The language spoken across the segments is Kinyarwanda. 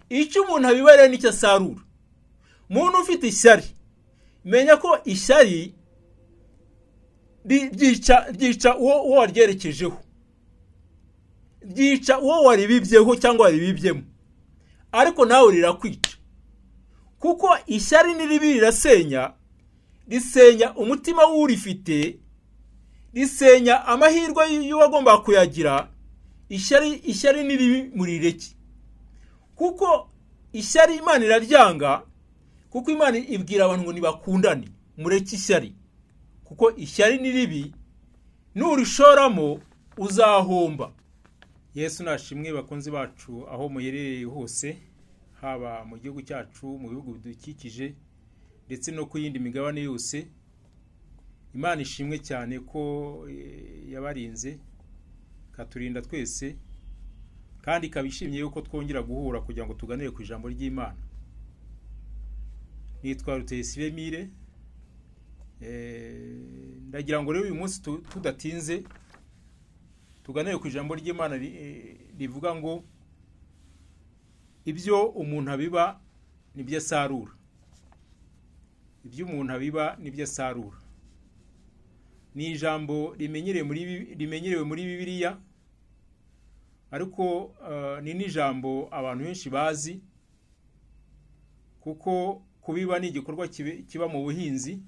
Icyo umuntu abiba rero nicyo asarura. Umuntu ufite ishyari, menya ko ishyari ryica uwo waryerekejeho, ryica uwo waribibyeho cyangwa waribibyemo, ariko nawe rirakwica, kuko ishyari ni ribi, rirasenya, risenya umutima w'urifite, risenya amahirwe y'uwagomba kuyagira. Ishyari ni ribi, murireke, kuko ishyari Imana iraryanga, kuko Imana ibwira abantu ngo nibakundane, mureke ishyari, kuko ishyari ni ribi, nurishoramo uzahomba. Yesu nashimwe bakunzi bacu aho muherereye hose, haba mu gihugu cyacu, mu bihugu bidukikije, ndetse no ku yindi migabane yose. Imana ishimwe cyane ko yabarinze, ikaturinda twese, kandi ikaba ishimye yuko twongera guhura kugira ngo tuganire ku ijambo ry'Imana. Nitwa Rutayisire Emile. Ndagira ngo rero uyu munsi tudatinze tuganire ku ijambo ry'Imana rivuga ngo ibyo umuntu abiba nibyo asarura. Ibyo umuntu abiba nibyo asarura ni ijambo rimenyerewe muri Bibiliya, ariko ni n'ijambo abantu benshi bazi, kuko kubiba ni igikorwa kiba mu buhinzi,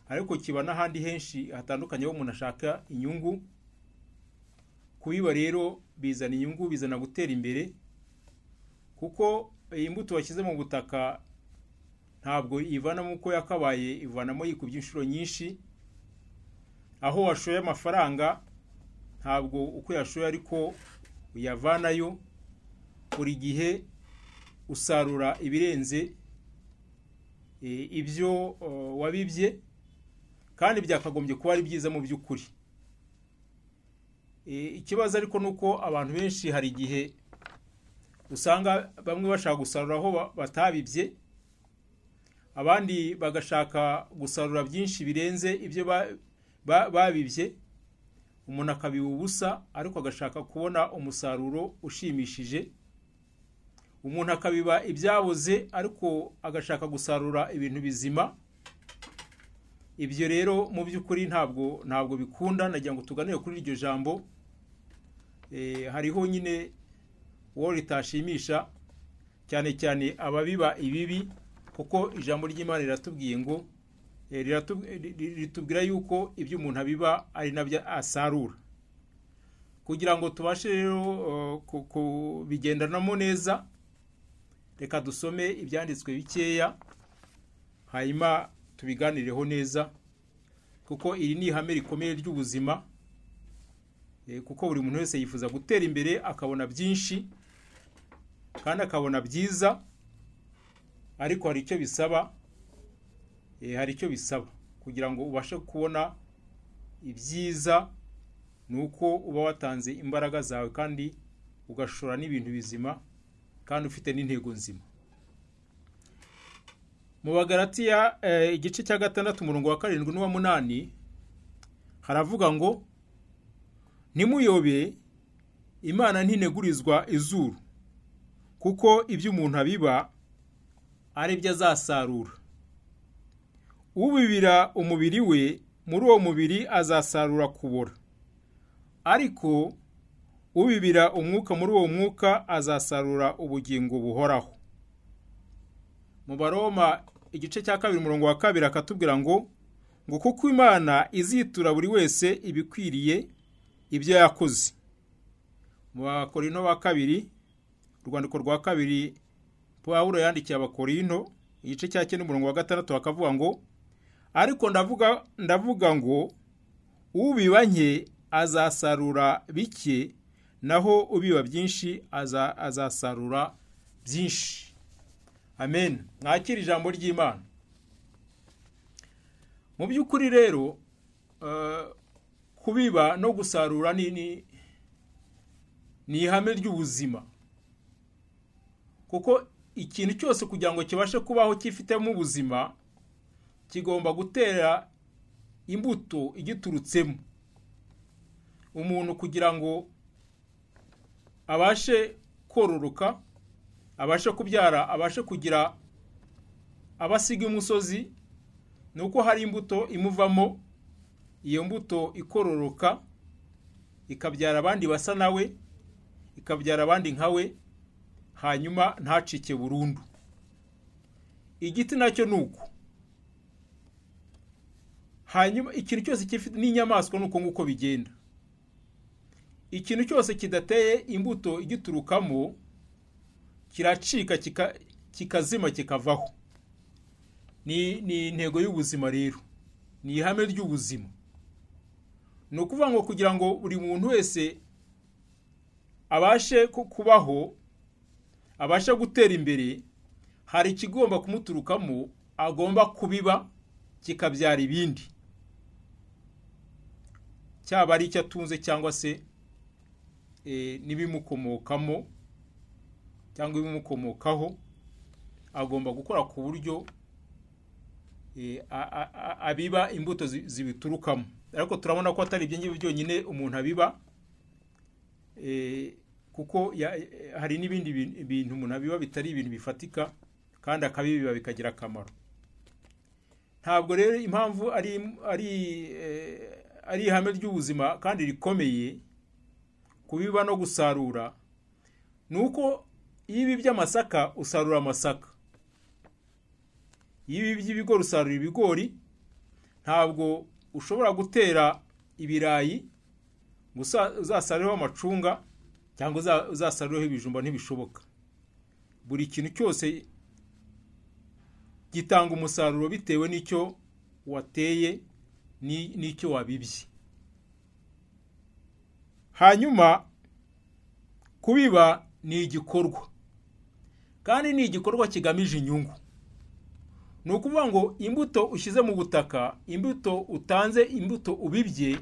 ariko kiba n'ahandi henshi hatandukanye aho umuntu ashaka inyungu. Kubiba rero bizana inyungu, bizana gutera imbere, kuko iyi mbuto washyize mu butaka ntabwo ivanamo uko yakabaye, ivanamo yikubye inshuro nyinshi. Aho washoye amafaranga ntabwo uko yashoye ariko uyavanayo, buri gihe usarura ibirenze ibyo wabibye, kandi byakagombye kuba ari byiza mu by'ukuri. Ikibazo ariko nuko abantu benshi hari igihe usanga bamwe bashaka gusarura aho batabibye, abandi bagashaka gusarura byinshi birenze ibyo babibye. Umuntu akabiba ubusa ariko agashaka kubona umusaruro ushimishije. Umuntu akabiba ibyaboze ariko agashaka gusarura ibintu bizima. Ibyo rero mu by'ukuri ntabwo bikunda. Nagira ngo tuganire kuri iryo jambo. Hariho nyine uwo ritashimisha cyane cyane ababiba ibibi, kuko ijambo ry'Imana riratubwiye ngo ritubwira yuko ibyo umuntu abiba ari nabyo asarura. Kugira ngo tubashe rero kubigendanamo neza, reka dusome ibyanditswe bikeya hanyuma tubiganireho neza, kuko iri ni ihame rikomeye ry'ubuzima, kuko buri muntu wese yifuza gutera imbere akabona byinshi kandi akabona byiza, ariko hari icyo bisaba. Hari icyo bisaba kugira ngo ubashe kubona ibyiza, nuko uba watanze imbaraga zawe kandi ugashora n'ibintu bizima kandi ufite n'intego nzima. Mu Bagalatiya igice cya 6 umurongo wa 7 n'uwa 8 haravuga ngo ntimuyobe, Imana ntinegurizwa izuru, kuko ibyo umuntu abiba ari byo azasarura. Ubibira umubiri we, muri uwo mubiri azasarura kubora, ariko ubibira umwuka, muri uwo mwuka azasarura ubugingo buhoraho. Mu Baroma igice cya 2 umurongo wa 2 akatubwira ngo kuko Imana izitura buri wese ibikwiriye ibyo yakoze. Mu Bakorinto ba 2, urwandiko rwa 2 Pawulo yandikiye Abakorinto igice cya 9 umurongo wa 6 akavuga ngo ariko ndavuga ngo ubiba nke azasarura bike, naho ubiba byinshi azasarura byinshi. Amen. Mwakira ijambo ry'Imana. Mu by'ukuri rero kubiba no gusarura ni ihame ry'ubuzima, kuko ikintu cyose kugira ngo kibashe kubaho cyifitemo ubuzima kigomba gutera imbuto igiturutsemo. Umuntu kugira ngo abashe kororoka abashe kubyara, abashe kugira abasiga imusozi, ni uko hari imbuto imuvamo, iyo mbuto ikororoka ikabyara abandi basa nawe, ikabyara abandi nkawe, hanyuma ntacike burundu. Igiti nacyo ni uko. Hanyuma ikintu cyose gifite n'inyamaswa ni uko nguko bigenda. Ikintu cyose kidateye imbuto igiturukamo kiracika, kikazima, kikavaho. Ni intego y'ubuzima rero, ni ihame ry'ubuzima. Ni ukuvuga ngo kugira ngo buri muntu wese abashe kubaho, abashe gutera imbere, hari ikigomba kumuturukamo, agomba kubiba kikabyara ibindi, cyaba ari icyo atunze cyangwa se n'ibimukomokamo cyangwa ibimukomokaho. Agomba gukora ku buryo abiba imbuto zibiturukamo. Ariko turabona ko atari ibyo ngibyo byonyine umuntu abiba, kuko hari n'ibindi bintu umuntu abiba bitari ibintu bifatika, kandi akabibiba bikagira akamaro. Ntabwo rero impamvu ari ihame ry'ubuzima kandi rikomeye kubiba no gusarura, ni uko iyo ibibye amasaka usarura amasaka, iyo ibibye ibigori usarura ibigori. Ntabwo ushobora gutera ibirayi ngo uzasarureho amacunga cyangwa uzasarureho ibijumba, ntibishoboka. Buri kintu cyose gitanga umusaruro bitewe n'icyo wateye n'icyo wabibye. Hanyuma kubiba ni igikorwa, kandi ni igikorwa kigamije inyungu. Ni ukuvuga ngo imbuto ushyize mu butaka, imbuto utanze, imbuto ubibye,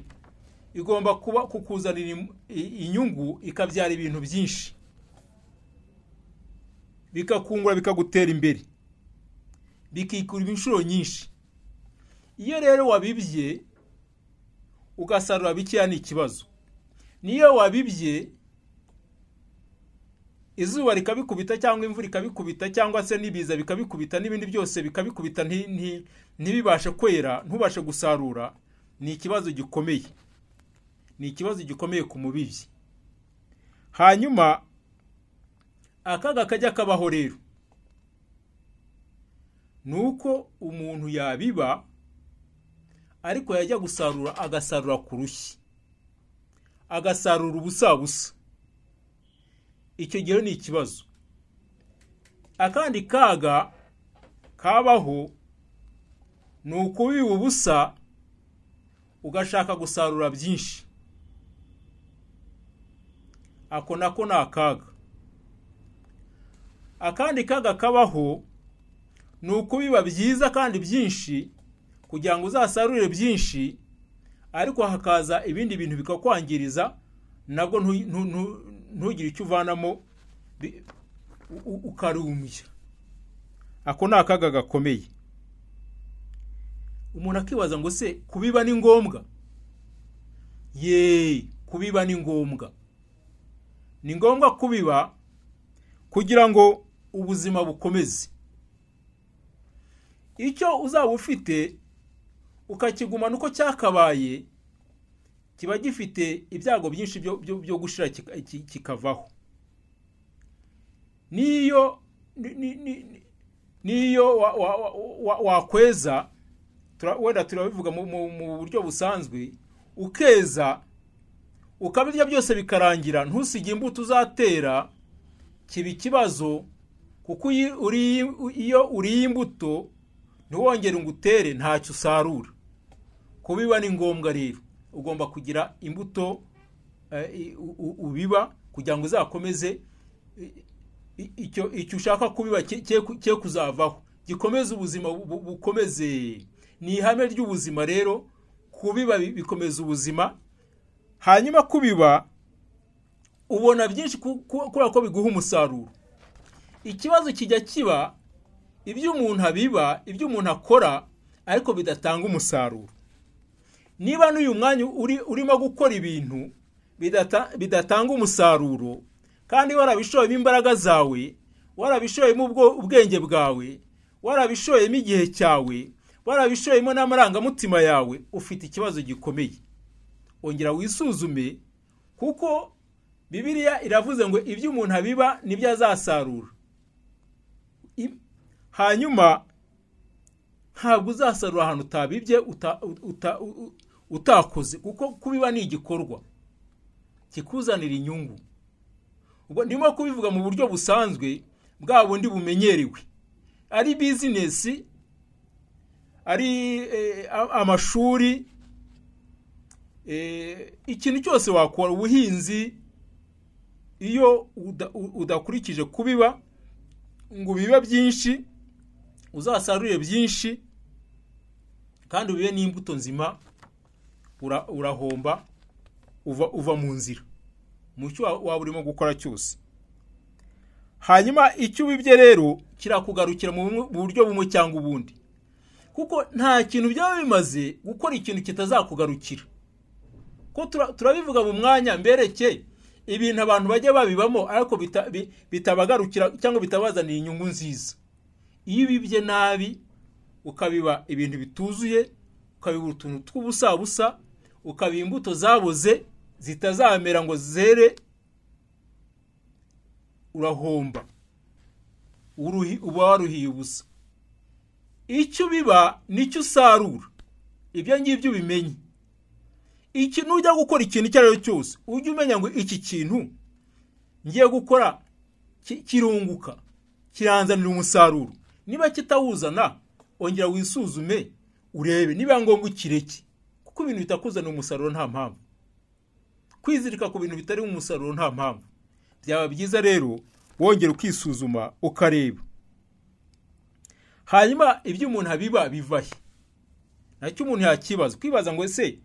igomba kuba kukuzanira inyungu, ikabyara ibintu byinshi, bikakungura, bikagutera imbere, bikikura inshuro nyinshi. Iyo rero wabibye ugasarura bikeya ni ikibazo. Niyo wabibye izuba rikabikubita cyangwa imvura ikabikubita cyangwa se n'ibiza bikabikubita n'ibindi byose bikabikubita, ntibibashe kwera, ntubashe gusarura, ni ikibazo gikomeye. Ni ikibazo gikomeye ku mubibyi. Hanyuma akaga kajya kabaho rero ni uko umuntu yabiba ariko yajya gusarura agasarura ku rushyi, agasarura ubusabusa. Icyo gihe ni ikibazo. Akandi kaga kabaho ni ukubiba ubusa ugashaka gusarura byinshi. Ako nako ni akaga. Akandi kaga kabaho ni ukubiba byiza kandi byinshi kugira ngo uzasarure byinshi, ariko hakaza ibindi bintu bikakwangiriza, nabwo ntugire icyo uvanamo, ukarumbya. Ako ni akaga gakomeye. Umuntu akibaza ngo se kubiba ni ngombwa? Ye, kubiba ni ngombwa. Ni ngombwa kubiba kugira ngo ubuzima bukomeze. Icyo uzaba ufite ukakigumana uko cyakabaye, kiba gifite ibyago byinshi byo gushira kikavaho. Niyo wakweza, wenda turabivuga mu buryo busanzwe, ukeza ukabirya byose bikarangira, ntusige imbuto uzatera, kiba ikibazo, kuko iyo uriye imbuto ntiwongere ngo utere, ntacyo usarura. Kubiba ni ngombwa rero, ugomba kugira imbuto ubiba kugira ngo uzakomeze icyo ushaka kubiba cye kuzavaho, gikomeze ubuzima bukomeze. Ni ihame ry'ubuzima rero, kubiba bikomeza ubuzima. Hanyuma kubiba ubona byinshi kubera ko biguha umusaruro. Ikibazo kijya kiba ibyo umuntu abiba, ibyo umuntu akora ariko bidatanga umusaruro. Niba n'uyu mwanya urimo gukora ibintu bidatanga umusaruro, kandi warabishoyemo imbaraga zawe, Warabishoyemo ubwenge bwawe, warabishoyemo igihe cyawe, warabishoyemo n'amarangamutima yawe, ufite ikibazo gikomeye. Ongera wisuzume, kuko Bibiliya iravuze ngo ibyo umuntu abiba nibyo azasarura. Hanyuma ntabwo uzasarura ahantu utabibye, utakoze, kuko kubiba ni igikorwa kikuzanira inyungu. Ubwo ndimo kubivuga mu buryo busanzwe bwa bundi bumenyerewe, ari bizinesi, ari amashuri, ikintu cyose wakora, ubuhinzi. Iyo udakurikije kubiba ngo bibe byinshi, uzasarure byinshi kandi ubibe n'imbuto nzima, urahomba, uva mu nzira mu cyo waba urimo gukora cyose. Hanyuma icyo ubibye rero kirakugarukira mu buryo bumwe cyangwa ubundi, kuko nta kintu byaba bimaze gukora ikintu kitazakugarukira. Ko turabivuga mu mwanya mbereke ibintu abantu bajya babibamo ariko bitabagarukira cyangwa bitabazanira inyungu nziza. Iyo ubibye nabi, ukabiba ibintu bituzuye, ukabiba utuntu tw'ubusabusa, ukabiba imbuto zaboze zitazamera ngo zere, urahomba, uba waruhiye ubusa. Icyo ubiba nicyo usarura, ibyo ngibyo ubimenye. Iki nujya gukora ikintu icyo ari cyo cyose, ujye umenya ngo iki kintu ngiye gukora kirunguka, kiranzanira umusaruro. Niba kitawuzana, ongera wisuzume urebe niba ngombwa ukireke, kuko ibintu bitakuzanira umusaruro nta mpamvu. Kwizirika ku bintu bitari umusaruro nta mpamvu. Byaba byiza rero wongera ukisuzuma ukareba. Hanyuma ibyo umuntu abiba biva he? Nacyo umuntu yakibaza, kwibaza ngo ese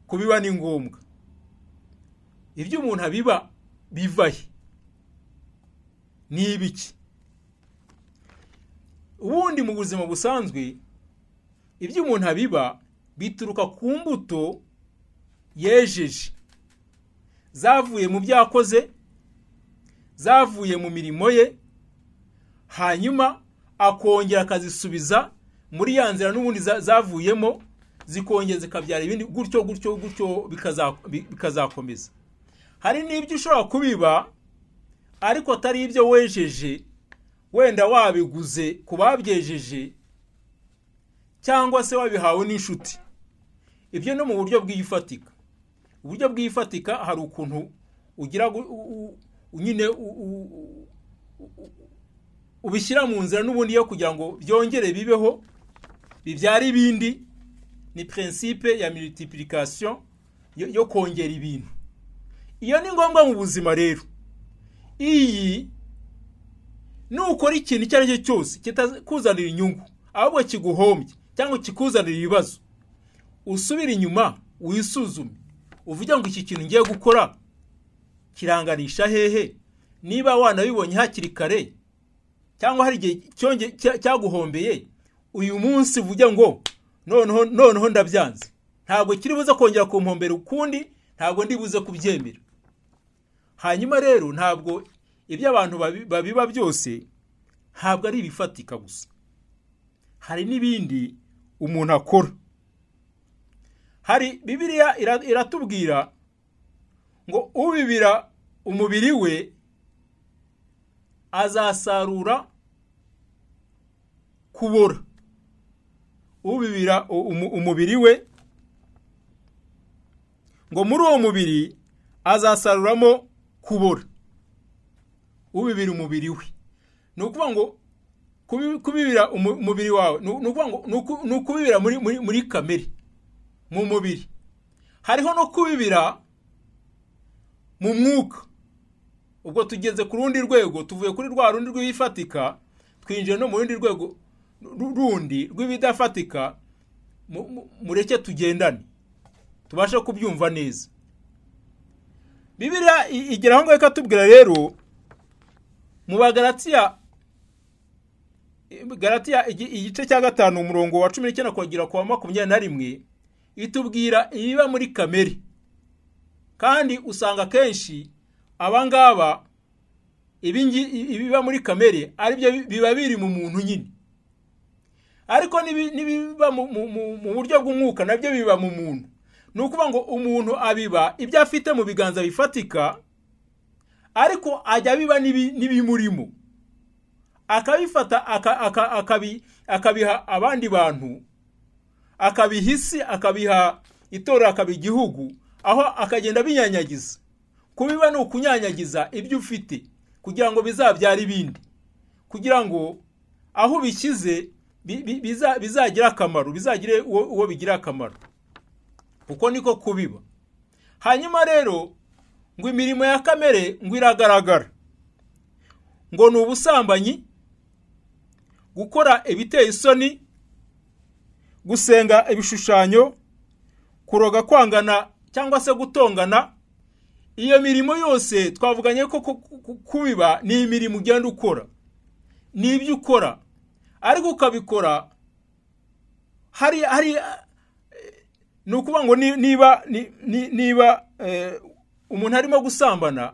kubiba ni ngombwa? Ibyo umuntu abiba biva he? Ni ibiki? Ubundi mu buzima busanzwe ibyo umuntu abiba bituruka ku mbuto yejeje, zavuye mu byo yakoze, zavuye mu mirimo ye, hanyuma akongera akazisubiza muri ya nzira n'ubundi zavuyemo, zikongera zikabyara ibindi, gutyo gutyo gutyo bikazakomeza. Hari n'ibyo ushobora kubiba ariko atari ibyo wejeje, wenda wabiguze ku babyejeje cyangwa se wabihawe n'inshuti. Ibyo no mu buryo bw'ifatika. Uburyo bw'ifatika hari ukuntu ugira nyine ubishyira mu nzira n'ubundi yo kugira ngo byongere bibeho, bibyara ibindi. Ni principe ya multiplication, yo kongera ibintu. Iyo ni ngombwa mu buzima rero. Iyi nukora ikintu icyo ari cyo cyose kitakuzanira inyungu, ahubwo kiguhombye cyangwa kikuzanira ibibazo, usubire inyuma wisuzume, uvuge ngo iki kintu ngiye gukora kiranganisha hehe? Niba wanabibonye hakiri kare cyangwa hari igihe cyaguhombeye, uyu munsi uvuge ngo noneho ndabyanze, ntabwo kiri buze kongera kumpombera ukundi, ntabwo ndi buze kubyemera. Hanyuma rero ntabwo ibyo abantu babiba byose ntabwo ari ibifatika gusa, hari n'ibindi umuntu akora. Hari Bibiliya iratubwira ngo ubibira umubiri we azasarura kubora. Ubibira umubiri we, ngo muri uwo mubiri azasaruramo kubora. Ubibira umubiri we, ni ukuvuga ngo kubibira umubiri wawe, ni ukuvuga ngo ni ukubibira muri kamere, mu mubiri. Hariho no kubibira mu mwuka. Ubwo tugeze ku rundi rwego, tuvuye kuri rwa rundi rw'ibifatika, twinjiye no mu rundi rwego rundi rw'ibidafatika. Mureke tugendane tubashe kubyumva neza. Bibiliya igera aho ngaho ikatubwira rero mu Bagalatiya, Galatiya igice cya 5 umurongo wa 19 kugera ku wa 21, itubwira ibiba muri kamere. Kandi usanga kenshi abangaba Ibiba muri kamere aribyo biba biri mu muntu nyine, ariko n'ibiba mu buryo bw'umwuka nabyo biba mu muntu. Ni ukuvuga ngo umuntu abiba ibyo afite mu biganza bifatika, ariko ajya abiba n'ibimurimo, akabifata akabiha abandi bantu, akabiha isi, akabiha itorero, akabiha igihugu, aho akagenda abinyanyagiza. Kubiba ni ukunyanyagiza ibyo ufite kugira ngo bizabyare ibindi, kugira ngo aho ubishyize bizagire akamaro, bizagire uwo bigira akamaro. Uko niko kubiba. Hanyuma rero ngo imirimo ya kamere ngo iragaragara, ngo ni ubusambanyi, gukora ibiteye isoni, gusenga ibishushanyo, kuroga, kwangana cyangwa se gutongana. Iyo mirimo yose twavuganye ko kubiba ni imirimo ugenda ukora, ni ibyo ukora, ariko ukabikora hari ni ukuvuga ngo niba umuntu arimo gusambana,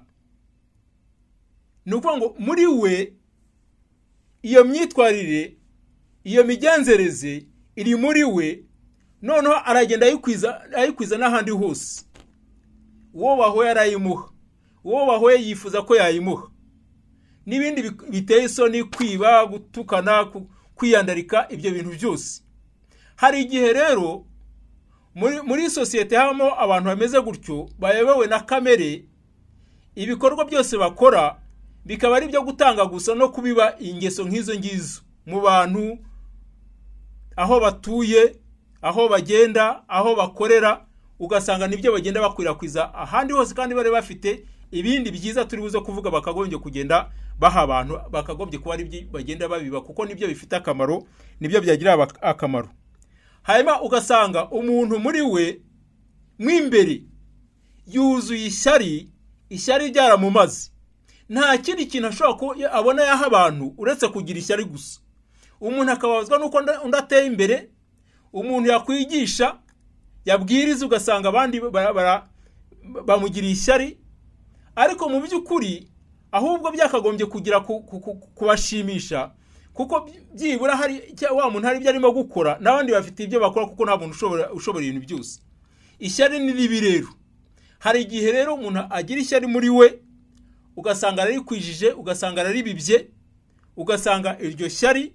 ni ukuvuga ngo muri we iyo myitwarire, iyo migenzereze iri muri we, noneho aragenda ayikwiza n'ahandi hose. Uwo bahuye arayimuha, uwo bahuye yifuza ko yayimuha, n'ibindi biteye isoni, kwiba, gutukana, kwiyandarika, ibyo bintu byose. Hari igihe rero muri sosiyete habamo abantu bameze gutyo, bayobowe na kamere, ibikorwa byose bakora bikaba ari ibyo gutanga gusa no kubiba ingeso nk'izo ngizo mu bantu, aho batuye, aho bagenda, aho bakorera, ugasanga nibyo bagenda bakwirakwiza ahandi hose, kandi bari bafite ibindi byiza turi buze kuvuga bakagombye kugenda baha abantu, bakagombye kuba ari bagenda babiba, kuko nibyo bifite akamaro, nibyo byagira akamaro. Hanyuma ugasanga umuntu muri we mwimbere yuzuye ishyari, ishyari ryaramumaze, nta kindi kintu ashobora ko abona yaha abantu uretse kugira ishyari gusa. Umuntu akababazwa nuko undi ateye imbere, umuntu yakwigisha, yabwiriza, ugasanga abandi bamugiriye ishyari, ariko mu by'ukuri ahubwo byakagombye kugira kubashimisha, kuko byibura hari wa muntu hari ibyo arimo gukora n'abandi bafite ibyo bakora, kuko nta muntu ushobora ibintu byose. Ishyari ni ribi rero. Hari igihe rero umuntu agira ishyari muri we, ugasanga ararikwijije, ugasanga araribibye, ugasanga iryo shyari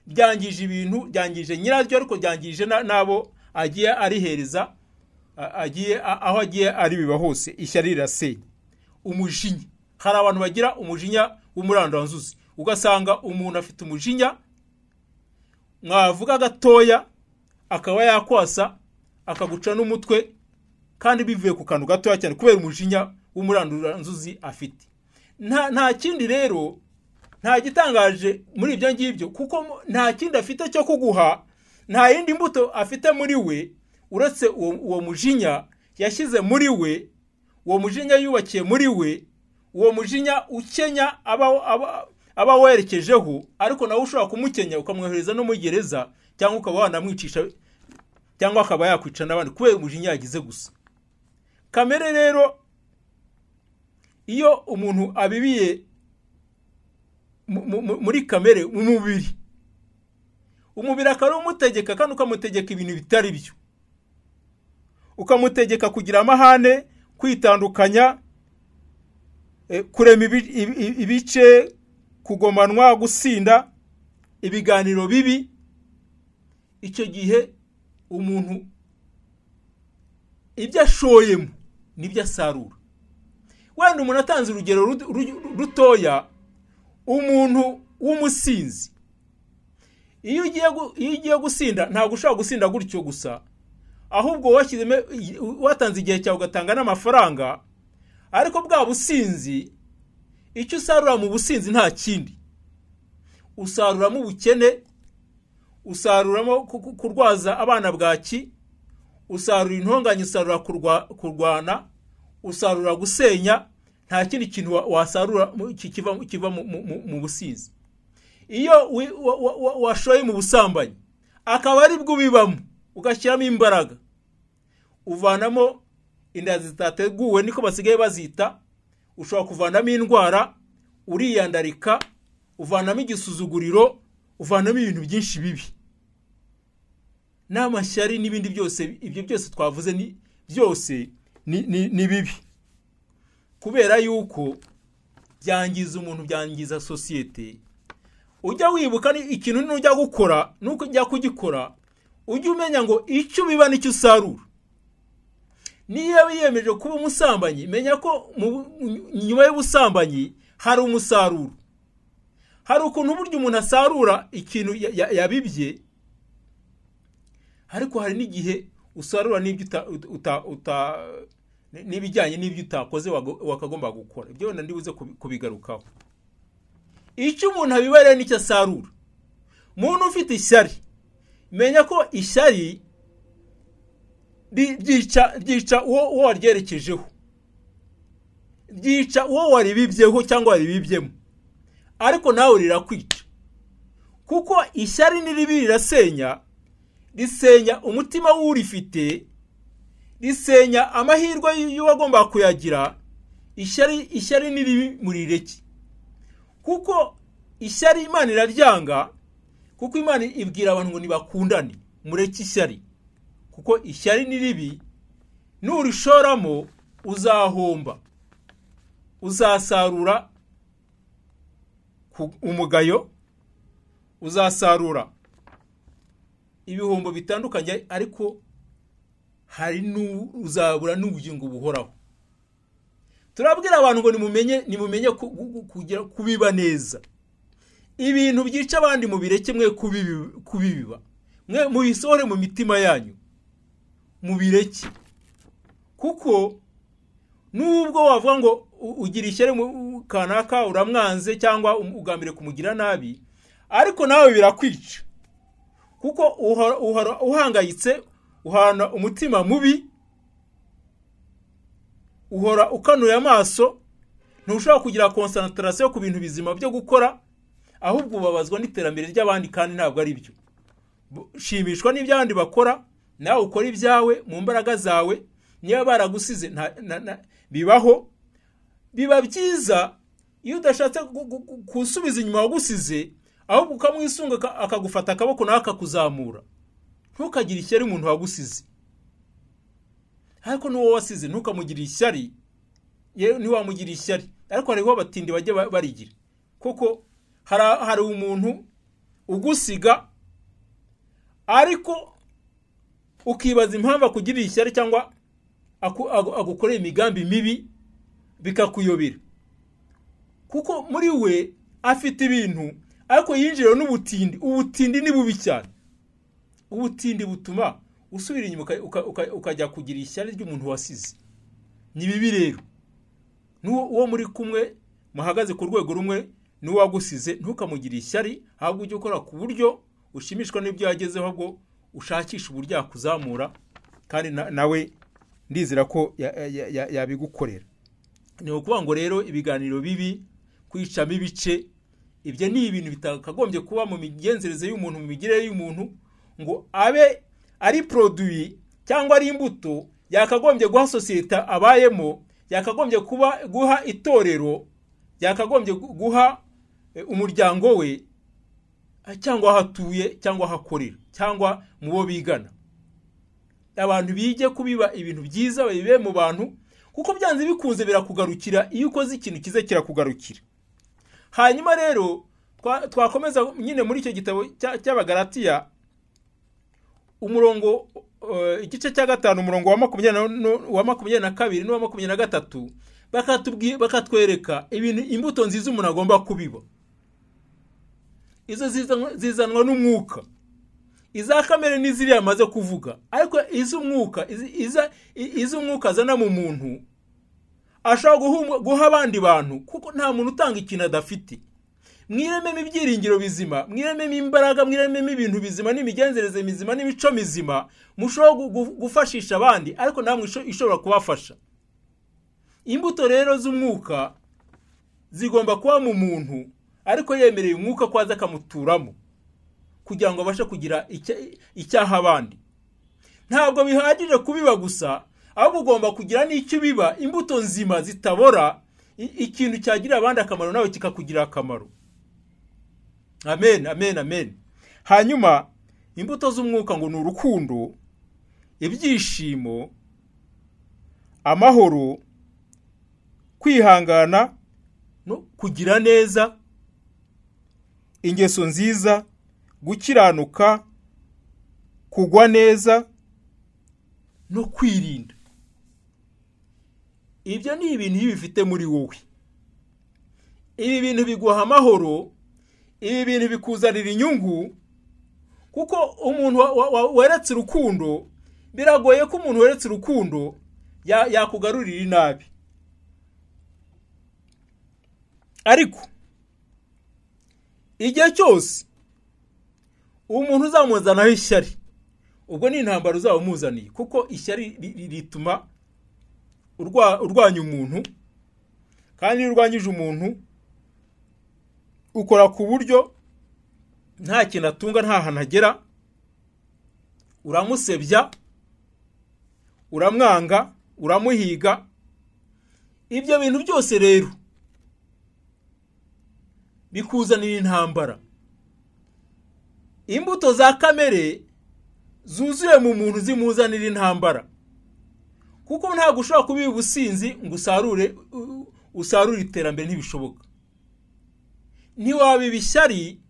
byangije ibintu, byangije nyiraryo, ariko byangije n'abo agiye arihereza, agiye aho agiye aribiba hose. Ishyari rirasenya. Umujinya, hari abantu bagira umujinya w'umuranduranzuzi, ugasanga umuntu afite umujinya, mwavuga gatoya akaba yakwasa, akaguca n'umutwe, kandi bivuye ku kantu gatoya cyane kubera umujinya w'umuranduranzuzi afite. Nta kindi rero, nta gitangaje muri ibyo ngibyo, kuko nta kindi afite cyo kuguha, nta yindi mbuto afite muri we uretse uwo mujinya yashyize muri we, uwo mujinya yubakiye muri we, uwo mujinya ukenya aba werekejeho, ariko nawe ushobora kumukenya ukamwohereza no muri gereza, cyangwa ukaba wanamwicisha, cyangwa akaba yakwica n'abandi kubera umujinya yagize gusa. Kamere rero, iyo umuntu abibiye muri kamere, mu mubiri, umubiri akaba umutegeka, kandi ukamutegeka ibintu bitari byo, ukamutegeka kugira amahane, kwitandukanya, kurema ibice, kugomanwa, gusinda, ibiganiro bibi. Icyo gihe umuntu ibyo ashoyemo nibyo asarura. Wenda umuntu atanze urugero rutoya, umuntu w'umusinzi, iyo ugiye gusinda ntabwo ushobora gusinda gutyo gusa, ahubwo watanze igihe cyawe ugatanga n'amafaranga, ariko bwa businzi, icyo usarura mu businzi nta kindi, usaruramo ubukene, usaruramo kurwaza abana bwaki, usarura intonganya, usarura kurwana, usarura gusenya, nta kindi kintu wasarura kiva mu businzi. Iyo washoye mu busambanyi akaba ari bwo ubibamo, ugashyiramo imbaraga, uvanamo inda zitateguwe, niko basigaye bazita, ushobora kuvanamo indwara, Uriyandarika, uvanamo igisuzuguriro, uvanamo ibintu byinshi bibi n'amashyari n'ibindi byose. Ibyo byose twavuze ni byose ni bibi, kubera yuko byangiza umuntu, byangiza sosiyete. Ujya wibuka ikintu nujya gukora, nuko ujya kugikora ujye umenya ngo icyo ubiba nicyo usarura. Niba wiyemeje kuba umusambanyi, menya ko nyuma y'ubusambanyi hari umusaruro. Hari ukuntu burya umuntu asarura ikintu yabibye, ariko hari n'igihe usarura n'ibijyanye n'ibyo utakoze wakagomba gukora. Ibyo wenda ndibuze kubigarukaho. Icyo umuntu abiba rero nicyo asarura. Umuntu ufite ishyari, menya ko ishyari ryica uwo waryerekejeho, ryica uwo waribibyeho cyangwa waribibyemo, ariko nawe rirakwica. Kuko ishyari ni ribi, rirasenya, risenya umutima w'urifite, risenya amahirwe y'uwagomba kuyagira. Ishyari ni ribi, murireke. Kuko ishyari Imana iraryanga, kuko Imana ibwira abantu ngo nibakundane, mureke ishyari. Kuko ishyari ni ribi, nurishoramo uzahomba, uzasarura umugayo, uzasarura ibihombo bitandukanye, ariko hari uzabura n'ubugingo buhoraho. Turabwira abantu ngo nimumenye kugira kubiba neza. Ibintu byica abandi mubireke, mwe kubibiba, mwe mubisohore mu mitima yanyu, mubireke. Kuko nubwo wavuga ngo ugira ishyari kanaka, uramwanze cyangwa ugambire kumugira nabi, ariko nawe birakwica. Kuko uhora uhangayitse, uhana umutima mubi, uhora ukanuye amaso, ntushobora kugira concentration ku bintu bizima byo gukora, ahubwo ubabazwa n'iterambere ry'abandi, kandi ntabwo ari byo. Shimishwa n'iby'abandi bakora, nawe ukora ibyawe mu mbaraga zawe. Niba baragusize bibaho, biba byiza iyo udashatse gusubiza inyuma wagusize, ahubwo ukamwisunga akagufata akaboko nawe akakuzamura. Ntukagire ishyari umuntu wagusize, ariko n'uwo wasize ntukamugire ishyari, ntiwamugire ishyari. Ariko hariho abatindi bajya barigira, kuko hari umuntu ugusiga, ariko ukibaza impamvu akugirira ishyari cyangwa agukorera imigambi mibi, bikakuyobera. Kuko muri we afite ibintu, ariko yinjira n'ubutindi. Ubutindi ni bubi cyane. Ubutindi butuma usubira inyuma ukajya kugira ishyari ry'umuntu wasize. Ni bibi rero. N'uwo muri kumwe muhagaze ku rwego rumwe n'uwagusize, ntukamugire ishyari, ahubwo ujye ukora ku buryo ushimishwa n'ibyo yagezeho, ahubwo ushakisha uburyo yakuzamura, kandi nawe ndizera ko yabigukorera. Ni ukuvuga ngo rero ibiganiro bibi, kwicamo ibice, ibyo ni ibintu bitakagombye kuba mu migenzereze y'umuntu, mu migirire y'umuntu, ngo abe ari produit cyangwa ari imbuto yakagombye guha sosiyete abayemo, yakagombye kuba guha itorero, yakagombye guha umuryango we, cyangwa aho atuye, cyangwa aho akorera, cyangwa mu bo bigana. Abantu bige kubiba ibintu byiza, babibe mu bantu, kuko byanze bikunze birakugarukira. Iyo ukoze ikintu cyiza kirakugarukira. Hanyuma rero twakomeza nyine muri icyo gitabo cy'Abagalatiya, umurongo igice cya 5, umurongo wa 22 n'uwa 23, bakatwereka ibintu, imbuto nziza umuntu agomba kubiba. Izo zizanwa n'umwuka. Iza kamere n'iziri amaze kuvuga, ariko iz'umwuka, iz'umwuka azana mu muntu, ashobora guha abandi bantu, kuko nta muntu utanga ikintu adafite. Mwirememo ibyiringiro bizima, mwirememo imbaraga, mwirememo ibintu bizima n'imigenzereze mizima n'imico mizima, mushobora gufashisha abandi, ariko namwe ishobora kubafasha. Imbuto rero z'umwuka zigomba kuba mu muntu, ariko yemereye umwuka ko aza akamuturamo, kugira ngo abashe kugira icyaha abandi. Ntabwo bihagije kubiba gusa, ahubwo ugomba kugira n'icyo ubiba, imbuto nzima zitabora, Ikintu cyagirira abandi akamaro nawe kikakugirira akamaro. Amen, amen, amen. Hanyuma imbuto z'umwuka ngo ni urukundo, ibyishimo, amahoro, kwihangana no kugira neza, ingeso nziza, gukiranuka, kugwa neza no kwirinda. Ibyo ni ibintu iyo ubifite muri wowe, ibi bintu biguha amahoro, ibi bintu bikuzanira inyungu. Kuko umuntu weretse urukundo, biragoye ko umuntu weretse urukundo yakugarurira inabi. Ariko igihe cyose umuntu uzamuzanaho ishyari, ubwo ni intambara uzaba umuzaniye, kuko ishyari rituma urwanya umuntu, kandi iyo urwanyije umuntu ukora ku buryo nta kintu atunga, nta hantu agera, uramusebya, uramwanga, uramuhiga. Ibyo bintu byose rero bikuzanira intambara. Imbuto za kamere zuzuye mu muntu zimuzanira intambara, kuko ntabwo ushobora kubiba ubusinzi ngo usarure iterambere, ntibishoboka. Ntiwabiba ishyari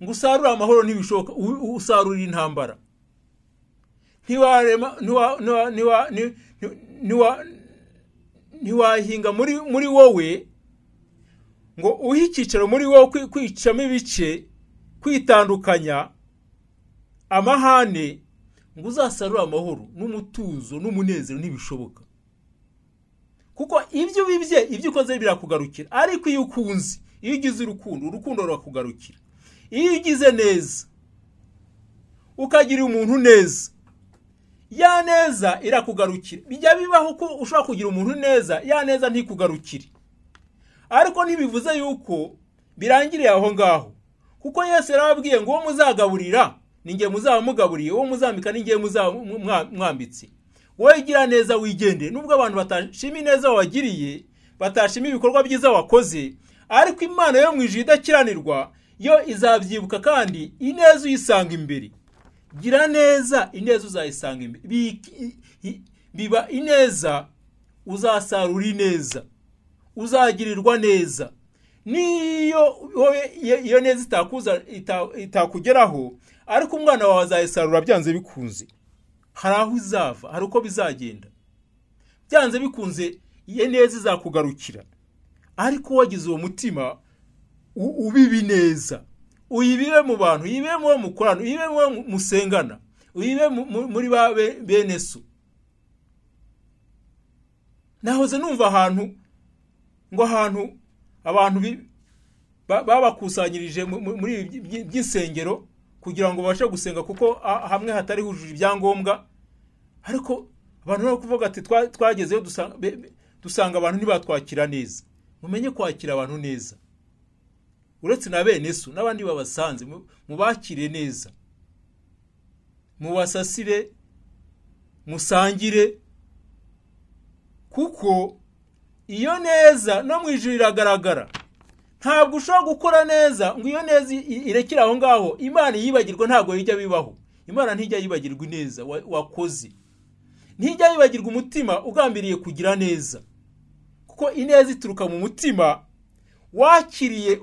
ngo usarure amahoro, ntibishoboka, usarura intambara. Ntiwahinga muri wowe ngo uhe icyicaro muri wowe, kwicamo ibice, kwitandukanya, amahane, ngo uzasarure amahoro n'umutuzo n'umunezero, ntibishoboka. Kuko ibyo ubibye, ibyo ukoze birakugarukira. Ariko iyo ukunze, iyo ugize urukundo, urukundo rurakugarukira. Iyo ugize neza, ukagira umuntu neza, ya neza irakugarukira. Bijya bibaho ko ushobora kugira umuntu neza, ya neza ntikugarukire. Ariko ntibivuze yuko birangiriye aho ngaho, kuko Yesu yarababwiye ngo uwo muzagaburira ni nge muzaba mugaburiye, uwo muzambika ni nge muzaba mwambitse. Wowe gira neza wigendere, nubwo abantu batashima ineza wabagiriye, batashima ibikorwa byiza wakoze, ariko Imana yo mu ijuru idakiranirwa yo izabyibuka, kandi ineza uyisanga imbere. Gira neza, ineza uzayisanga imbere. Biba ineza, uzasarura ineza, uzagirirwa neza. Niyo iyo neza itakugeraho, ariko umwana wawe azayisarura byanze bikunze. Hari aho izava, hari uko bizagenda, byanze bikunze iyo neza izakugarukira. Ariko wagize uwo mutima ubibi neza, uyibibe mu bantu, uyibibe mu bo mukorana, uyibibe mu bo musengana, uyibibe muri ba bene so. Nahoze numva ahantu ngo ahantu abantu babakusanyirije muri by'insengero kugira ngo babashe gusenga, kuko hamwe hatari hujuje ibyangombwa. Ariko abantu bari kuvuga ati twagezeyo dusanga abantu ntibatwakira neza. Mumenye kwakira abantu neza, uretse na bene so n'abandi babasanze, mubakire neza, mubasasire, musangire, kuko iyo neza no mu ijuru iragaragara. Ntabwo ushobora gukora neza ngo iyo neza irekere aho ngaho, Imana yibagirwa, ntabwo ijya bibaho. Imana ntijya yibagirwa ineza wakoze, ntijya yibagirwa umutima ugambiriye kugira neza, kuko ineza ituruka mu mutima wakiriye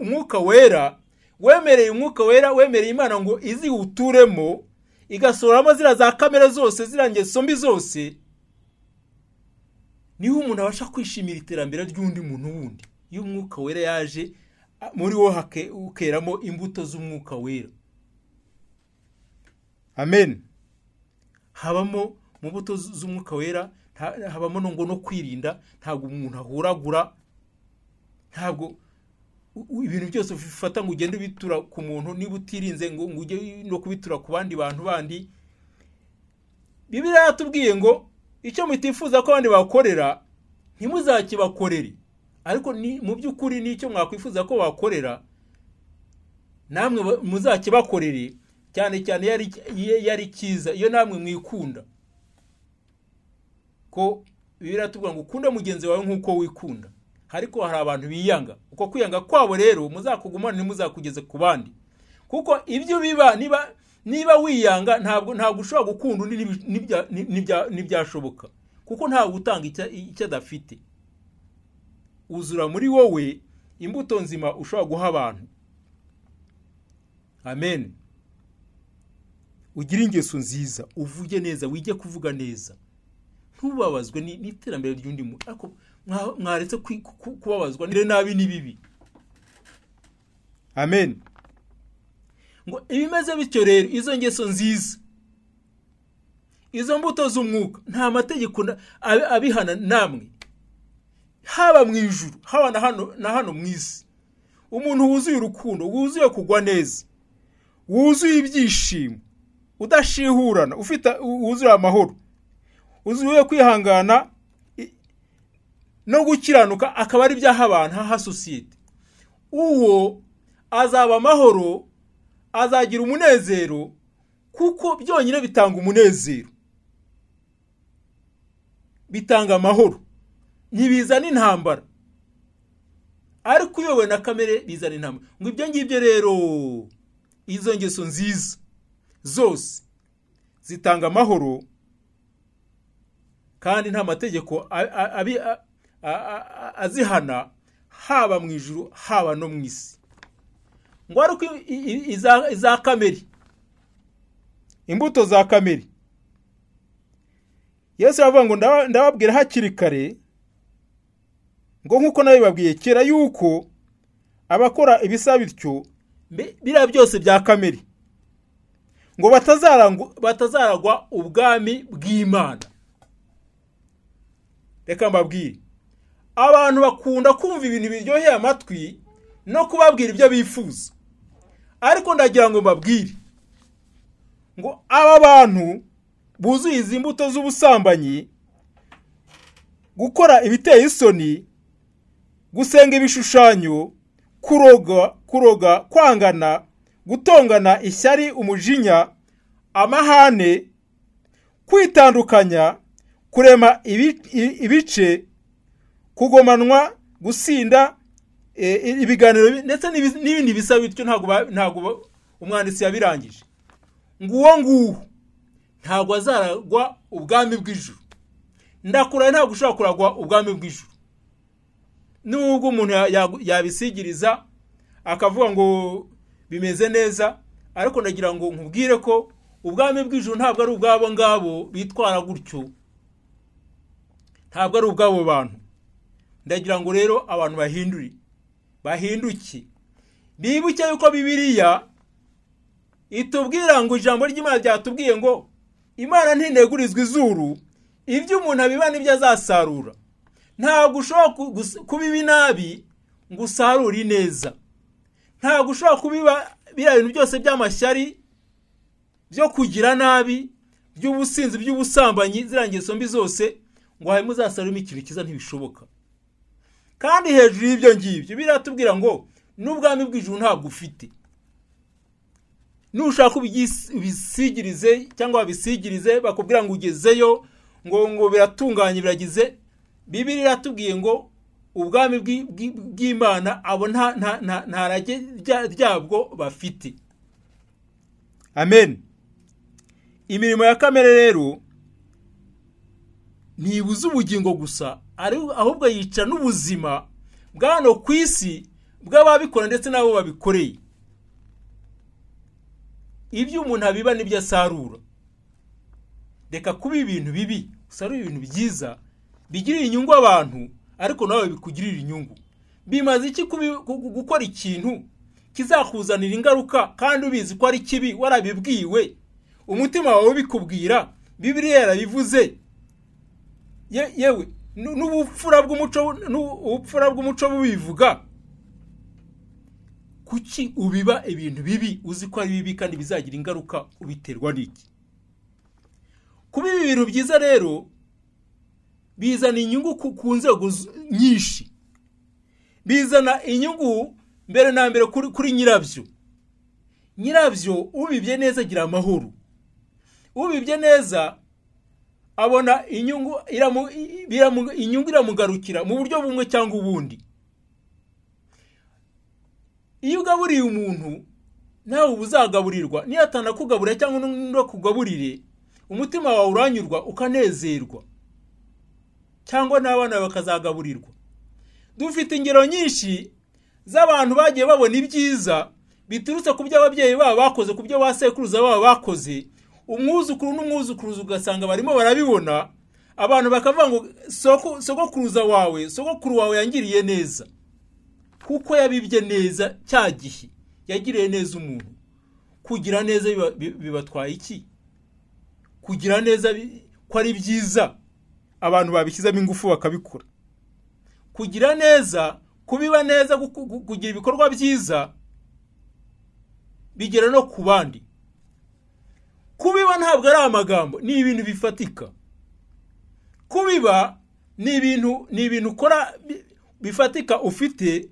umwuka wera, wemereye umwuka wera, wemereye Imana ngo iziwuturemo, igasoramo ziriya za kamere zose, ziriya ngeso mbi zose. Niho umuntu abasha kwishimira iterambere ry'undi muntu wundi. Iyo umwuka wera yaje muri wo, ukeramo imbuto z'umwuka wera. Amen. Habamo mu mbuto z'umwuka wera, habamo ngo no kwirinda. Ntabwo umuntu ahuragura, ntabwo ibintu byose ufata ngo ugende ubitura ku muntu, niba utirinze ngo ujye no kubitura ku bandi bantu bandi. Bibiliya yatubwiye ngo icyo mutifuza ko abandi bakorera ntimuzakibakorere, ariko ni mu by'ukuri n'icyo mwakwifuza ko bakorera namwe muzakibakorere, cyane cyane yari cyiza iyo namwe mwikunda. Ko Bibiliya iratubwira ngo ukunde mugenzi wawe nk'uko wikunda. Ariko hari abantu biyanga. Uko kwiyanga kwabo rero muzakugumana, ntimuzakugeze ku bandi, kuko ibyo biba niba wiyanga ntabwo ushobora gukunda undi, ntibyashoboka, kuko ntabwo utanga icyo adafite. Uzura muri wowe imbuto nzima ushobora guha abantu. Amen. Ugire ingeso nziza, uvuge neza, wige kuvuga neza, ntubabazwe n'iterambere ry'undi muntu. Ariko mwaretse kubabazwa nabi n'ibibi. Amen. Ngo ibimeze bityo rero, izo ngeso nziza, izo mbuto z'umwuka, nta mategeko abihana namwe, haba mu ijuru, haba na hano mu isi. Umuntu wuzuye urukundo, wuzuye kugwa neza, wuzuye ibyishimo, udashihurana, ufite wuzuye amahoro, wuzuye kwihangana no gukiranuka, akaba ari byaha abantu haha sosiyete, uwo azaba amahoro, azagira umunezero, kuko byonyine bitanga umunezero, bitanga amahoro, ntibizana intambara. Ariko uyobowe na kamere bizana intambara. Ngo ibyo ngibyo rero, izo ngeso nziza zose zitanga amahoro, kandi nta mategeko azihana, haba mu ijuru haba no mu isi. Ngo ariko iza kamere, imbuto za kamere, Yesu aravuga ngo ndababwira hakiri kare, ngo nkuko nabibabwiye kera, yuko abakora ibisa bityo, biriya byose bya kamere, ngo batazaragwa ubwami bw'Imana. Reka mbabwire, abantu bakunda kumva ibintu biryoheye amatwi no kubabwira ibyo bifuza, ariko ndagira ngo mbabwire ngo aba bantu buzuye izi mbuto z'ubusambanyi, gukora ibiteye isoni, gusenga ibishushanyo, kuroga, kwangana, gutongana, ishyari, umujinya, amahane, kwitandukanya, kurema ibice, kugomanwa, gusinda, ibiganiro ndetse n'ibindi bisa bityo. Ntabwo umwanditsi yabirangije. Ngo uwo nguwo ntabwo azaragwa ubwami bw'ijuru. Ndakuraye, ntabwo ushobora kuragwa ubwami bw'ijuru. Nubwo umuntu yabisigiriza akavuga ngo bimeze neza, ariko ndagira ngo nkubwire ko ubwami bw'ijuru ntabwo ari ubwabo ngabo bitwara gutyo, ntabwo ari ubwabo bantu. Ndagira ngo rero abantu bahinduke, bibuke yuko Bibiliya itubwira ngo ijambo ry'Imana ryatubwiye ngo Imana ntinegurizwa izuru, ibyo umuntu abiba nibyo azasarura. Ntabwo ushobora kubiba nabi ngo usarure neza. Ntabwo ushobora kubiba biriya bintu byose by'amashyari, byo kugira nabi, by'ubusinzi, by'ubusambanyi, ziriya ngeso mbi zose, ngo hanyuma uzasaruremo ikintu cyiza, ntibishoboka. Kandi hejuru y'ibyo ngibyo biratubwira ngo n'ubwami bw'ijuru ntabwo ufite. Nushaka ubisigirize cyangwa babisigirize, bakubwira ngo ugezeyo, ngo biratunganye, biragize. Bibiliya iratubwiye ngo ubwami bw'Imana abo nta rage ryabwo bafite. Amen. Imirimo ya kamere rero ntibuza ubugingo gusa, ahubwo yica n'ubuzima bwa hano ku isi bw'ababikora ndetse n'abo babikoreye. Ibyo umuntu abiba nibyo asarura. Reka kuba ibintu bibi, usarure ibintu byiza bigirira inyungu abantu, ariko nawe bikugirira inyungu. Bimaze iki gukora ikintu kizakuzanira ingaruka kandi ubizi ko ari kibi, warabibwiwe, umutima wawe ubikubwira, Bibiliya yarabivuze. Yewe n'ubupfura bw'umuco bubivuga. Kuki ubiba ibintu bibi uzi ko ari bibi kandi bizagira ingaruka? Ubiterwa n'iki? Kuba ibi bintu byiza rero bizana inyungu ku nzego nyinshi. Bizana inyungu mbere na mbere kuri nyirabyo. Nyirabyo ubibye neza agira amahoro, ubibye neza abona inyungu, inyungu iramugarukira mu buryo bumwe cyangwa ubundi. Iyo ugaburiye umuntu nawe uba uzagaburirwa, niyo atanakugaburira cyangwa ntakugaburire, umutima wawe uranyurwa ukanezerwa, cyangwa n'abana bakazagaburirwa. Dufite ingero nyinshi z'abantu bagiye babona ibyiza biturutse ku byo ababyeyi babo bakoze, ku byo ba sekuruza babo bakoze, umwuzukuru n'umwuzukuruza ugasanga barimo barabibona, abantu bakavuga ngo sogokuruza wawe, sogokuru wawe yangiriye neza, kuko yabibye neza cya gihe, yagiriye neza umuntu. Kugira neza bibatwaye iki? Kugira neza ko ari byiza, abantu babishyizemo ingufu bakabikora. Kugira neza, kubiba neza, kugira ibikorwa byiza bigera no ku bandi. Kubiba ntabwo ari amagambo, ni ibintu bifatika. Kubiba ni ibintu ukora bifatika ufite,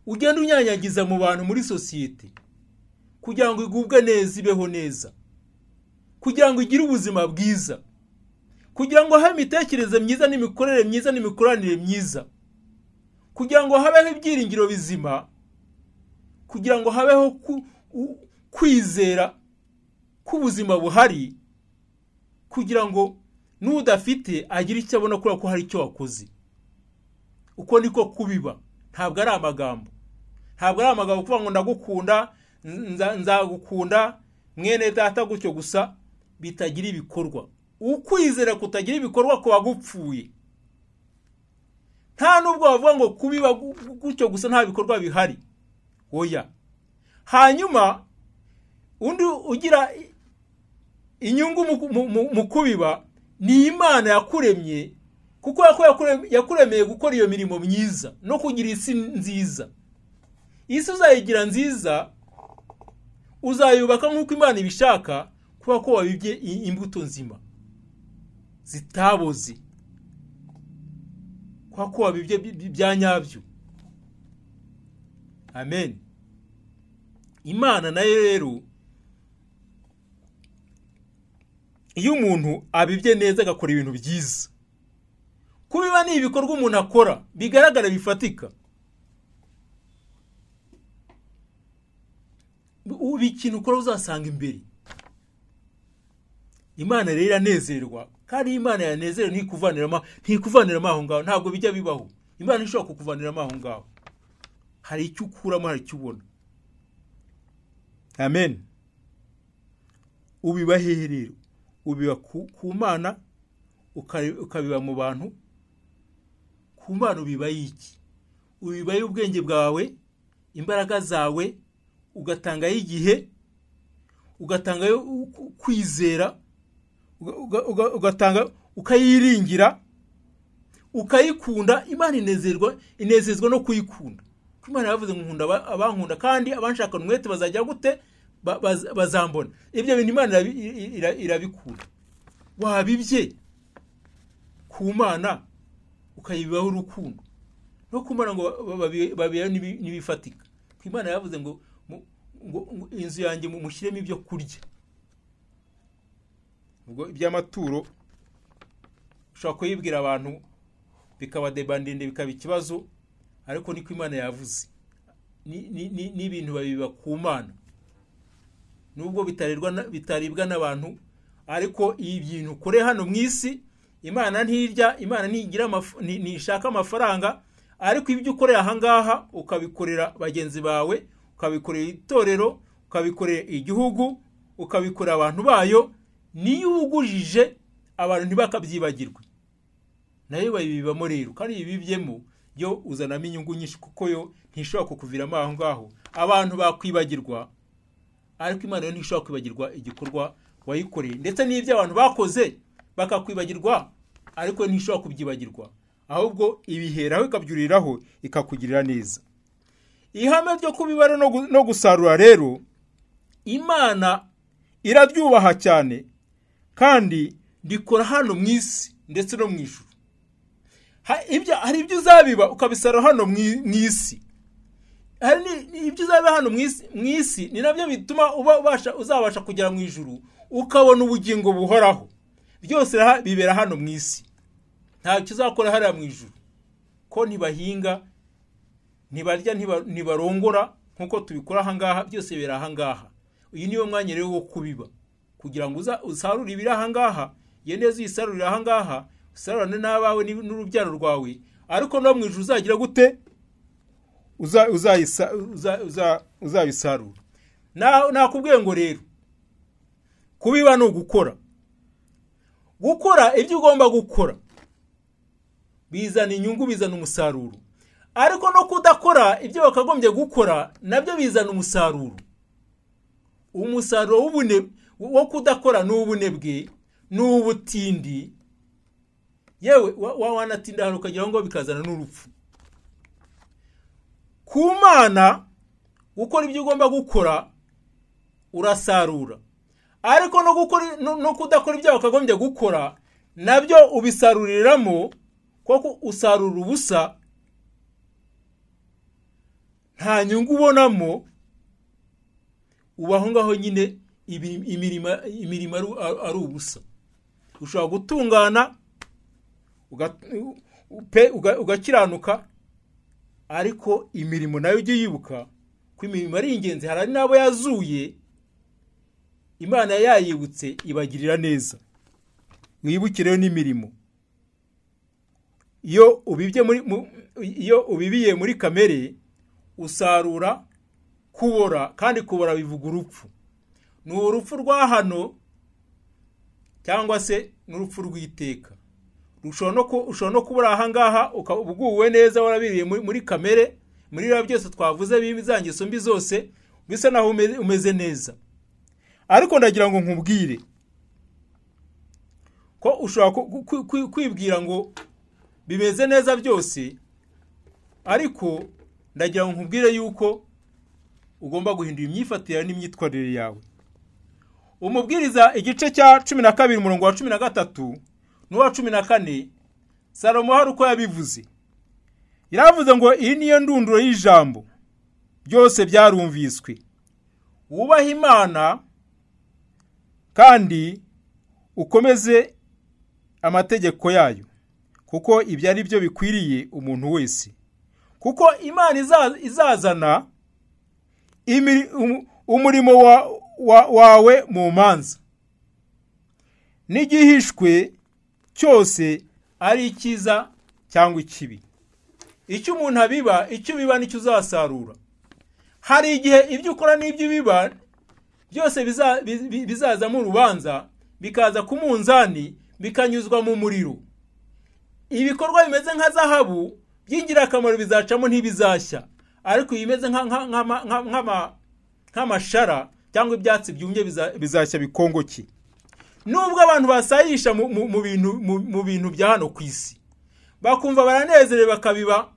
ugenda unyanyagiza mu bantu muri sosiyete kugira ngo igubwe neza, ibeho neza, kugira ngo igire ubuzima bwiza, kugira ngo habe imitekerereze myiza n'imikorere myiza n'imikoranire myiza, kugira ngo habeho ibyiringiro bizima, kugira ngo habeho kwizera k'ubuzima buhari, kugira ngo n'udafite agire icyo abona kubera ko hari icyo wakoze. Uko niko kubiba, ntabwo ari amagambo. Ntabwo ari amagambo kuvuga ngo ndagukunda, nzagukunda mwene data gutyo gusa, bitagira ibikorwa. Ukwizera kutagira ibikorwa kuba gupfuye. Nta nubwo bavuga ngo kubiba gutyo gusa nta bikorwa bihari, oya. Hanyuma undi ugira inyungu mu kubiba ni Imana yakuremye, kuko yakuremeye gukora iyo mirimo myiza no kugira isi nziza. Isi uzayigira nziza, uzayubaka nk'uko Imana ibishaka, kubera ko wabibye imbuto nzima zitaboze, kubera ko wabibye bya nyabyo. Amen. Imana nayo rero, iyo umuntu abibye neza agakora ibintu byiza, kubiba ni ibikorwa umuntu akora bigaragara bifatika, ubu ikintu ukora uzasanga imbere. Imana rero iranezerwa, kandi Imana yanezerewe ntikuvaniramo aho ngaho, ntabwo bijya bibaho. Imana ishobora kukuvaniramo aho ngaho, hari icyo ukuramo, hari icyo ubona. Amen. Ubiba hehe rero? Ubiba ku Mana, ukabiba mu bantu. Ku Mana ubiba iki? Ubibayo ubwenge bwawe, imbaraga zawe, ugatangayo igihe, ugatangayo kwizera, ugatanga, ukayiringira, ukayikunda. Imana inezezwa no kuyikunda. Imana yavuze ngo nkunda abankunda, kandi abanshaka umwete bazajya gute? Bazambona. Ibyo bintu Imana irabikunda. Wabibye ku Mana ukayibibaho urukundo, no ku Mana ngo babibayo n'ibifatika. Imana yavuze ngo inzu yanjye mushyiremo ibyo kurya. Ubwo iby'amaturo ushobora kuyibwira abantu bikaba debandende, bikaba ikibazo, ariko niko Imana yavuze. N'ibintu babiba ku Mana, nubwo bitaribwa n'abantu, ariko ibintu ukore hano mu isi, Imana ntirya, Imana ntigira, ntishaka amafaranga, ariko ibyo ukorera aha ngaha ukabikorera bagenzi bawe, ukabikorera itorero, ukabikorera igihugu, ukabikorera abantu bayo, niyo ugujije abantu ntibakabyibagirwe. Nayo bayibibamo rero, kandi ibibyemo yo uzanamo inyungu nyinshi, kuko yo ntishobora kukuviramo aho ngaho. Abantu bakwibagirwa, ariko Imana yo ntishobora kwibagirwa igikorwa wayikoreye, ndetse n'ibyo abantu bakoze bakakwibagirwa, ariko ntishobora kubyibagirwa, ahubwo ibiheraho ikabyuriraho ikakugirira neza. Ihame ryo kubibara no gusarura rero, Imana iraryubaha cyane, kandi rikora hano mu isi ndetse no mu ijuru. Hari ibyo uzabiba ukabisarura hano mu isi, hari ibyo uzabiba hano mu isi, ni nabyo bituma uzabasha kugera mu ijuru ukabona ubugingo buhoraho. Byose bibera hano mu isi, ntacyo uzakora hariya mu ijuru. Ko ntibahinga, ntibarya, ntibarongora nk'uko tubikora ahangaha, byose bibera ahangaha. Uyu niwo mwanya rero wo kubiba kugira ngo usarure ibiri ahangaha. Iyo neza uyisarurire ahangaha, usarurane n'abawe n'urubyaro rwawe, ariko no mu ijuru uzagira gute? Uzabisarura. Nakubwiye ngo rero kubiba ni ugukora. Gukora ibyo ugomba gukora bizana inyungu, bizana umusaruro. Ariko no kudakora ibyo bakagombye gukora nabyo bizana umusaruro. Umusaruro wo kudakora ni ubunebwe, ni ubutindi, yewe wanatinda hano ukagira ngo bikazana n'urupfu. Ku Mana gukora ibyo ugomba gukora urasarura, ariko no kudakora ibyo bakagombye gukora nabyo ubisaruriramo, kuko usarura ubusa, nta nyungu ubonamo. Ubaho ngaho nyine imirimo ari ubusa. Ushobora gutungana ugakiranuka, ariko imirimo nayo ujye yibuka ko imirimo ari ingenzi. Hari n'abo yazuye, Imana yayibutse ibagirira neza. Mwibukire n'imirimo. Iyo ubibye iyo ubibiye muri kamere usarura kubora, kandi kubora bivuga urupfu. Ni urupfu rwa hano cyangwa se n'urupfu rw'iteka. Ushobora no kubura ahangaha uguwe neza, warabiriye muri kamere, muri biriya byose twavuze b'izangeso mbi zose, bisa naho umeze neza. Ariko ndagira ngo nkubwire ko ushobora kwibwira ngo bimeze neza byose, ariko ndagira ngo nkubwire yuko ugomba guhindura imyifatire n'imyitwarire yawe. Umubwiriza igice cya 12 umurongo wa 13 n'uwa 14, Salomo hari uko yabivuze. Yaravuze ngo iyi niyo ndunduro y'ijambo, byose byarumviswe. Wubahe Imana kandi ukomeze amategeko yayo, kuko ibyo ari byo bikwiriye umuntu wese. Kuko Imana izazana umurimo wawe mu manza, n'igihishwe cyose ari icyiza cyangwa ikibi. Icyo umuntu abiba, icyo ubiba nicyo uzasarura. Hari igihe ibyo ukora n'ibyo ubiba byose bizazamo urubanza, bikaza ku munzani, bikanyuzwa mu muriro. Ibikorwa bimeze nka zahabu by'ingirakamaro bizacamo ntibizashya, ariko ibimeze nk'amashara cyangwa ibyatsi byumye bizashya bikongoke. Nubwo abantu basayisha mu bintu bya hano ku isi, bakumva baranezerewe, bakabiba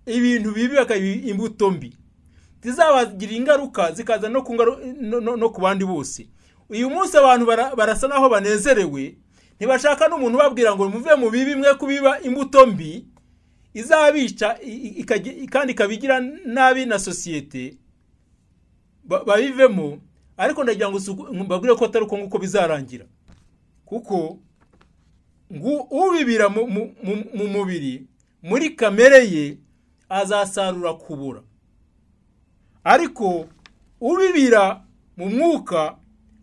ibintu bibi, bakabiba imbuto mbi zizabagira ingaruka, zikaza no ku bandi bose. Uyu munsi abantu barasa naho banezerewe, ntibashaka n'umuntu ubabwira ngo muve mu bibi, mwe kubiba imbuto mbi izabica kandi ikabigira nabi na sosiyete, babivemo. Ariko ndagira ngo mbabwire ko atari uko nguko bizarangira, kuko ubibira mu mubiri muri kamere ye azasarura kubura, ariko ubibira mu mwuka,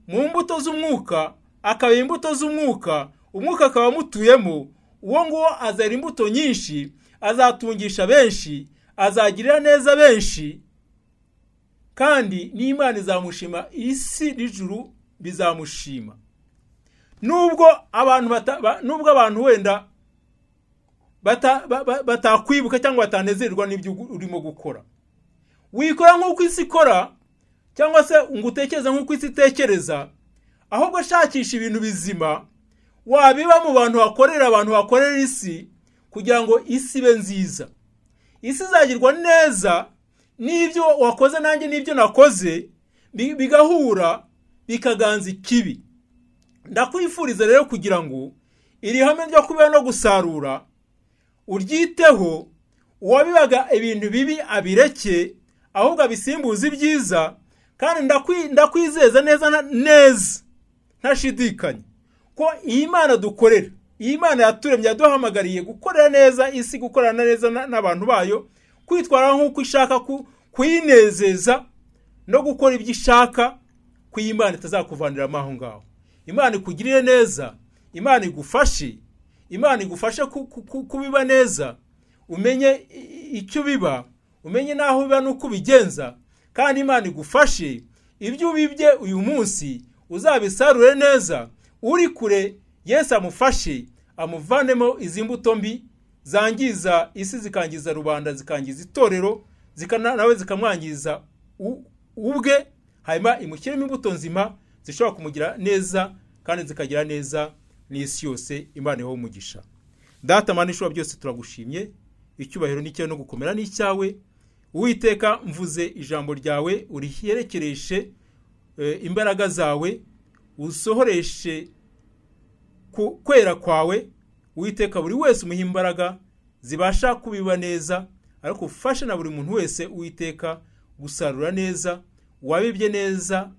mu mbuto z'umwuka, akaba imbuto z'umwuka, umwuka akaba amutuyemo, uwo nguwo azera imbuto nyinshi, azatungisha benshi, azagirira neza benshi, kandi n'Imana izamushima, isi n'ijuru bizamushima. Nubwo abantu wenda batakwibuka cyangwa batanezerwa n'ibyo urimo gukora, wikora nk'uko isi ikora, cyangwa se ngo utekereze nk'uko isi itekereza, ahubwo shakisha ibintu bizima wabiba mu bantu bakorera abantu bakorera isi, kugira ngo isi ibe nziza. Isi izagirwa neza n'ibyo wakoze nanjye n'ibyo nakoze bigahura, bikaganza ikibi. Ndakwifuriza rero kugira ngo iri hame ryo kubiba no gusarura uryiteho. Uwabibaga ibintu bibi abireke, ahubwo abisimbuze ibyiza. Kandi ndakwizeza neza neza ntashidikanya Ko iyi Mana dukorera, iyi Mana yaturemye, yaduhamagariye gukorera neza isi, gukorana neza n'abantu bayo, kwitwara nk'uko ishaka, kuyinezeza no gukora ibyo ishaka, ko iyi Imana itazakuvaniramo aho ngaho. Imana ikugirire neza, Imana igufashe, Imana igufashe kubiba neza, umenye icyo ubiba, umenye n'aho ubiba n'uko ubigenza, kandi Imana igufashe ibyo ubibye uyu munsi uzabisarure neza. Uri kure Yesu amufashe, amuvanemo izi mbuto mbi zangiza isi, zikangiza rubanda, zikangiza itorero, nawe zikamwangiza ubwe, hanyuma imushyiremo imbuto nzima zishobora kumugira neza kandi zikagira neza n'isi yose. Imana ibahe umugisha. Data Mana ishobora byose, turagushimye, icyubahiro n'icyawe no gukomera n'icyawe. Uwiteka, mvuze ijambo ryawe, uriherekereshe imbaraga zawe, usohoreshe kwera kwawe. Uwiteka, buri wese umuha imbaraga zibasha kubiba neza, ariko ufashe na buri muntu wese, Uwiteka, gusarura neza. Wabibye neza,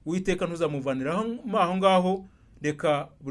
Uwiteka, ntuzamuvaniraho aho ngaho. Reka buri